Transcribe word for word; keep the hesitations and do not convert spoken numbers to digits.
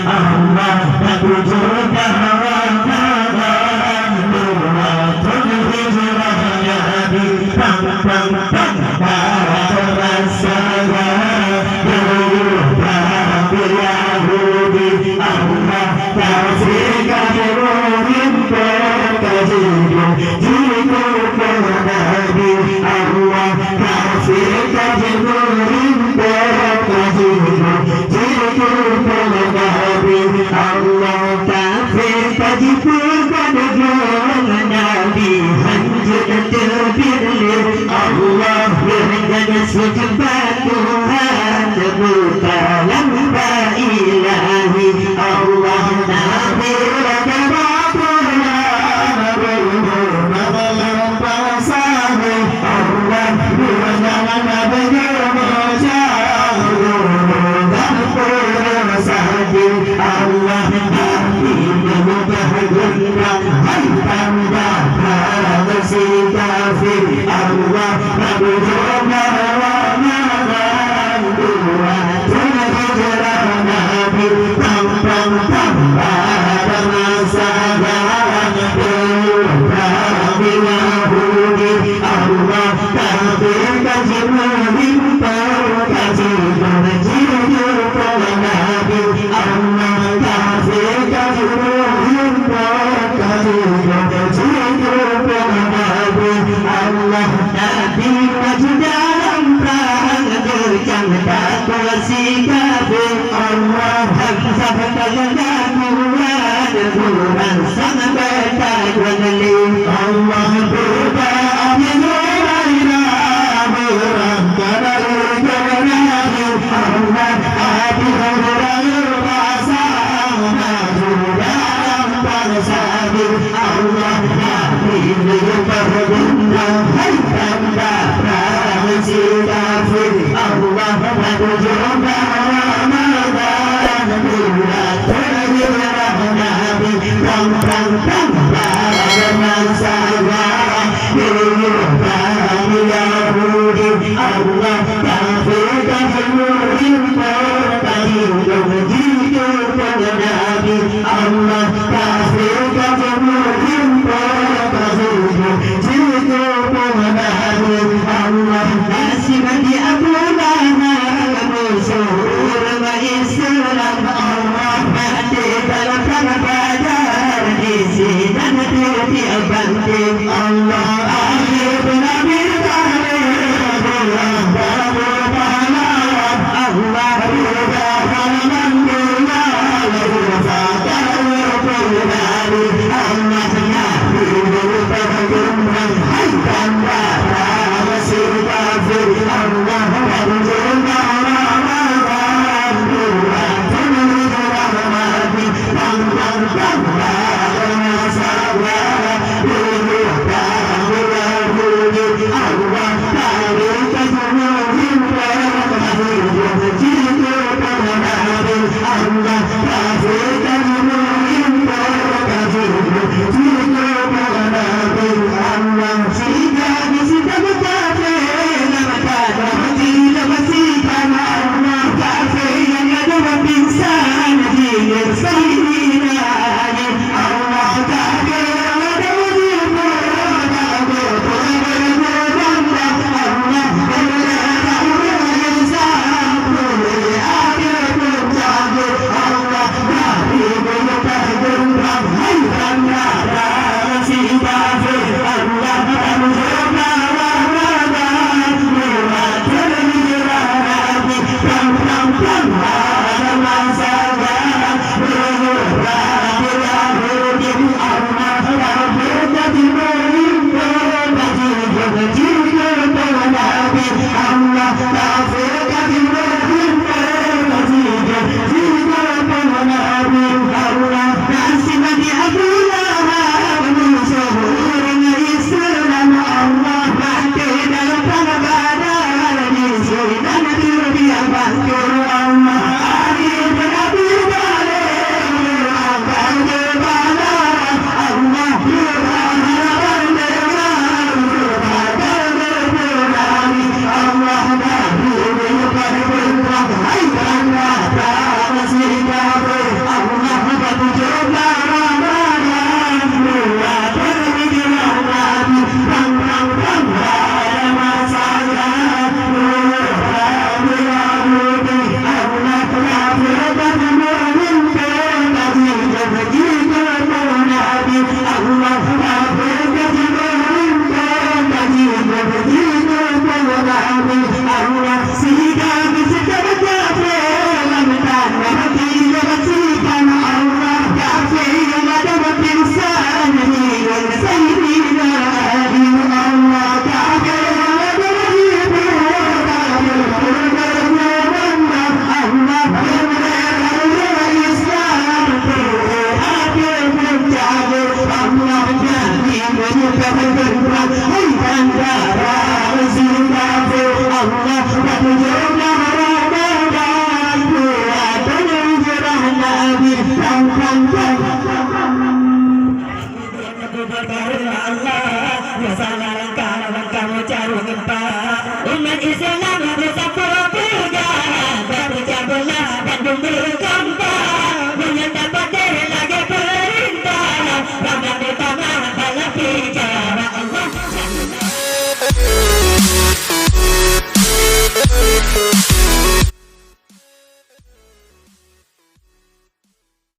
Allah, bak tujoh tahun Ramadan, dua thôn hijrah Nabi, pang, pang, pang, bara masa, dulu bak Yahudi. Allah, kafé ka jimurim, ka jiduek, jiduek Nabi. Allah, kafé ka jimurim, ka jiduek, jiduek Nabi. Allah, kafé ka jipeugah deungon Nabi, hanjeuet teubiet lé Allah, lheueh nyan seujeubah Tuhan buta lam ba ilahi. Allah, Nabi lagèe batu lam reumoh, lam pasah. Allah, dua jangan Nabi meujauh, dan peureusa di Allah, Nabi meulukah gendang, hai tanda barang si kafé. Allah, Nabi jawab Ramadan dua thôn hijrah Nabi, pang, pang, pang, bara masa, dulu bak Yahudi. Allah, kafé ka jimurim, ka jiduek, jiduek Nabi. Allah, kafé ka jimurim, ka jiduek, jiduek Nabi. Allah, Nabi maju dalam prang, geucang takue si kafé. Allah, Hamzah ka lagèe kuat, Quran sampai tajuan lé. Allah, buta Abi Hurairah, beurangkat dari Nabi. Allah, Abi Hurairah pasang maju dalam pasah. Allah, Nabi meulukah gendang, hai tanda barang si kafé. Allah, Nabi jawab Ramadan dua thôn hijrah Nabi, pang, pang, pang, bara masa, dulu bak Yahudi. Allah, kafé ka jimurim, ka jiduek, jiduek Nabi. Allah, kafé ka jimurim, ka jiduek, jiduek Nabi. Allah, nasib di Abu Lahab, musoh umat Islam. Allah, maté dalam perang Badar, disinan tiep-tiep banting. Allah,